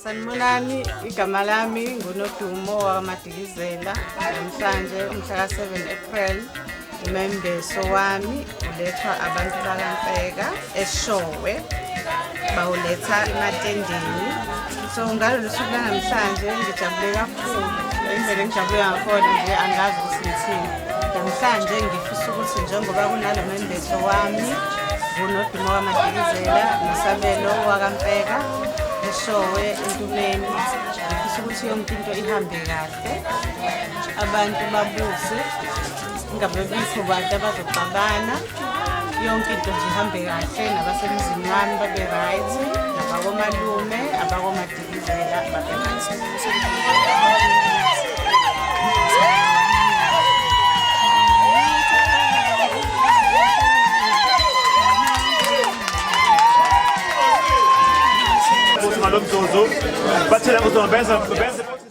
Sanibonani, igama lami nguNodumo wakaMadikizela. Namhlanje umhla ka-7 April umembeso wami ulethwa abantu bakaMfeka eShowe, bawuletha ematendeni. So ngalolu suku lanamhlanje ngijabule kakhulu, indlela engijabule ngakhona nje angazi ukuthi ngithini. Namhlanje ngifisa ukuthi njengoba kunalo membeso wami nguNodumo wakaMadikizela noSabelo wakaMfeka eShowe eNtumeni, ngifisa ukuthi yonke into ihambe kahle, abantu babuse, kungabibikho bantu abazoxabana, yonke into nje ihambe kahle, nabasemzini wami babe right, nabakomalume abakomadikizela babe right. Futhi ngalo mzuzu bathela ukuthi benza benze.